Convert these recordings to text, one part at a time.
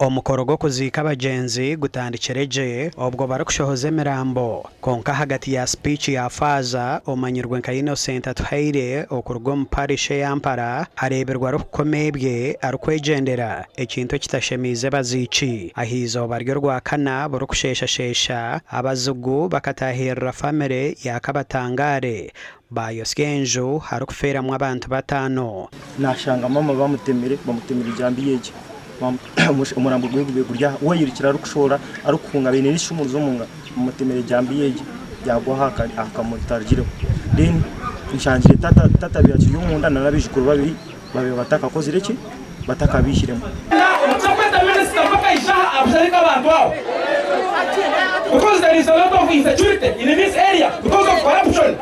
Omukoro gw'okuziika abagyenzi gutandikire gye obwo barikushohoza emirambo. Kwonka ahagati ya sipiici ya Faaza omanyirwe nka Innocent Atuhaire okuruga omu parish eya Mpara areebirwe arikukoma ebye arikwegyendera, ekintu ekitashemiize baziiki. Aha izooba ry'Orwakana burikusheeshasheesha, abazigu bakataahirira famire ya Kabatangare baayotsya enju harikufeeramu abantu bataano. Naashanga maama bamutemire, bamutemire ejambiya egi, omurambo gwe gube guri aha, we airukire arikushohora arikuhunga aine n'eishumuruzo omu ngaro, bamutemire ejambiya egi yaagwa aha kamuri tarugireho. Then nshangire tata, tata abaire akiri omunda nana abaijukuru babiri babaire batakakozire ki, batakabaihiremu. Ekyokweta minisita mpaka aije aha abusharike abantu abo because there is a lot of insecurity in this area because of corruption.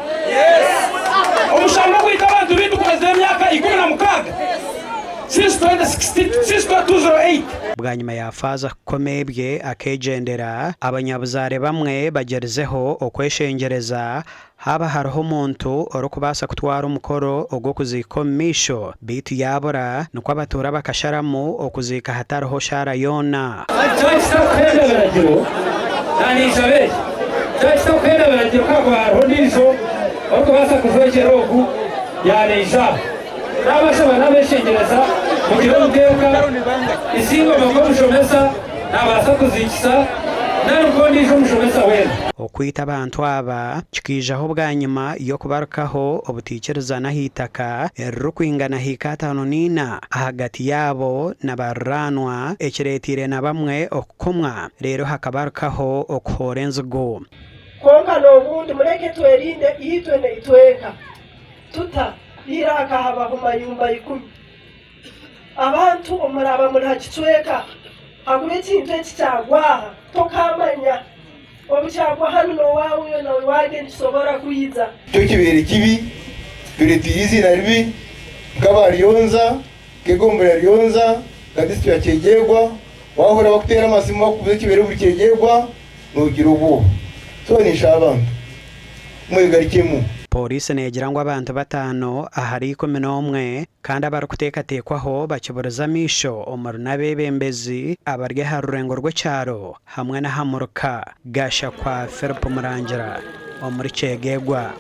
Omushango ogwita abantu baitu gumazire emyaka 16 since 2016 since 2008. Bwanyima ya Faaza kukoma ebye akeegyendera, abanyabuzaare bamwe bagyerizeho okweshengyereza Haaba hariho omuntu orikubaasa kutwara omukoro ogw'okuziika omu maisho, beitu yaabura, nikwo abatuura bakasharamu okuziika hatariho shaara yoona. Kyakisa kuhenda ebiragiro, naaniija eki. Kyakisa kuhenda ebiragiro ku hakuba hariho ondiijo orikubaasa kujwekyera ogu, yaaniija. Naabashaba n'abeeshengyereza mugire omuteeka, Isingoma nk'omushomesa naabaasa kuziikisa nari nk'ondiijo omushomesa weena. Okwita abantu aba kikaijaho bwanyima y'okubarukaho obutaikirizana aha itaka eririkwingana hiika 54 ahagati yaabo na baruraanwa ekireeteire na bamwe okukomwa reero hakabarukaho okuhoora enzigu. Kwonka n'obundi mureke twerinde itwe naitwenka. Tuta? Ira hakahabaho mayumba ikumi. Abantu obu muraaba muri ha kicweka, hakuba ekintu eki kyagwa aha, tokaamanya. Obu kyagwa hanu n'owaawe iwe nawe waage nikisobora kwija. Kyo kibaire kibi, tureteire eiziina ribi nk'aba Ryonza, nk'egombolola ya Ryonza, nka disiturikiti ya Kyegegwa. Waahurira bakuteera amasimu bakubuuza ekibaire buri Kyegegwa, noogira obwoba. So ninshaba abantu mwegarukyemu. Pooriisi neegira ngu abantu bataano ahari 11 kandi abarikuteekateekwaho bakiburize amaisho omuri n'abeebembezi abari aha rurengo rw'ekyaro hamwe n'aha muruka. Gashakwa Philip Murangira omuri Kyegegwa.